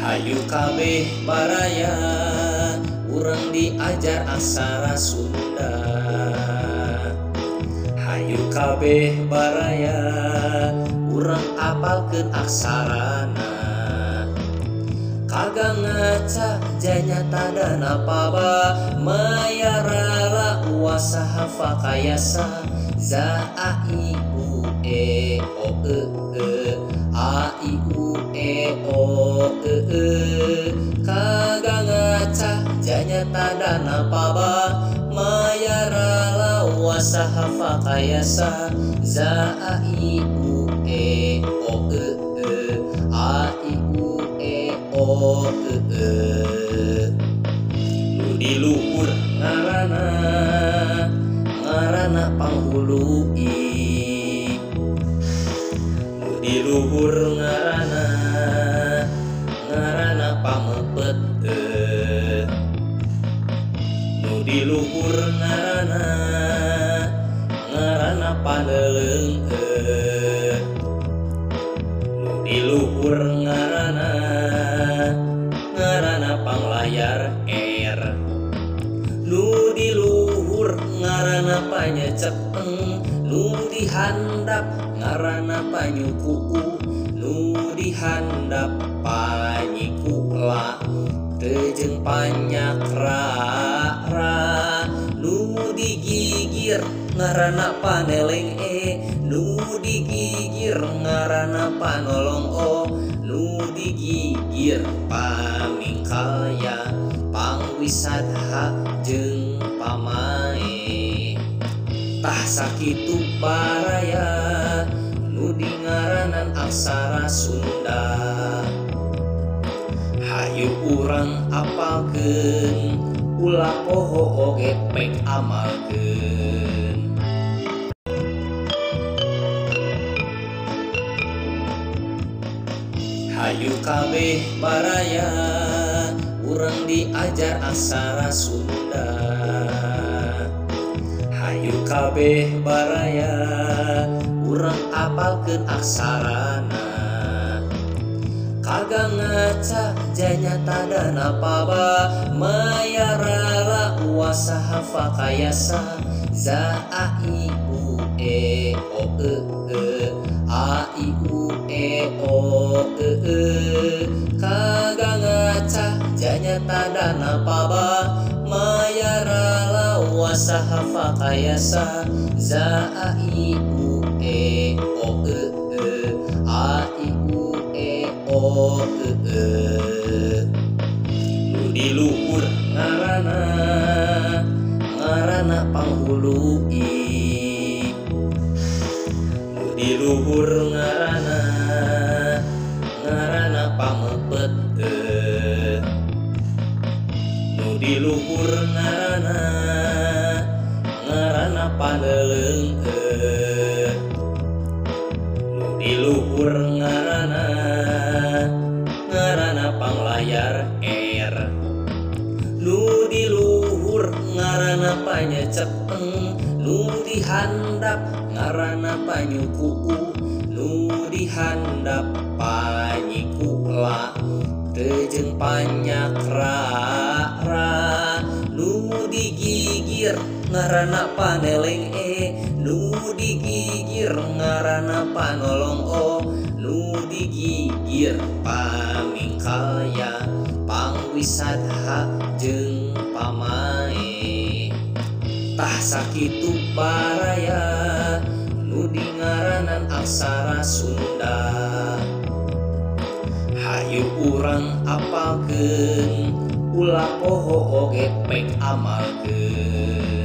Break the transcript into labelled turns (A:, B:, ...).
A: Hayu kabeh baraya urang diajar aksara Sunda. Hayu kabeh baraya urang apalkeun aksarana. Kagak ngaca janyata dana paba maya rala uasa hafa kayasa za a i u e o e e a i u e o e e. Kagak ngaca janyata dana paba maya rala uasa hafa kayasa za a i u e o e e a i u e o e e. Nu di luhur ngaranna ngaranna panghulu i. Nu di luhur ngaranna ngaranna pamepet e. Nu di luhur ngaranna ngaranna paneleung e. Nu di luhur ngaranna ngaranna panglayar r. Nu di luhur ngaranna panyecep eng. Nu di handap ngaranna panyuku u. Nu di handap panyiku la teu jeung panyakra ra. Nu digigir ngaranna paneleng e. Nu digigir ngaranna panolong o. Nu digigir pamingkalya pangwisadha jeung pamae. Tah sakitu baraya nu dingaranan aksara Sunda. Hayu urang apalkeun ulah poho oge pek amalkeun. Hayu kabeh baraya urang diajar aksara Sunda. Hayu kabeh baraya urang apalkeun aksarana. Kagak ngaca janyata dana paba maya rala uasa hafa kayasa za a i u e o e e a i u e o e e. Kagak ngaca janyata dana paba maya rala uasa hafa kayasa za a i u e o e e a i u e o e e. Nu di luhur ngaranna ngaranna panghulu i. Nu di luhur ngaranna ngaranna pamepet e. Nu di luhur ngaranna ngaranna paneleung e. Nu di luhur ngaranna ngaranna panglayar r. Nu di luhur ngaranna panyecep eng. Nu di handap ngaranna panyuku u. Nu di handap panyiku la teu jeung panyakra ra. Nu digigir ngaranna paneleng e. Nu digigir ngaranna panolong o. Nu digigir pamingkalya pangwisadha jeung pamae. Tah sakitu baraya nu dingaranan aksara Sunda. Hayu urang apalkeun ulah poho oge pek amalkeun.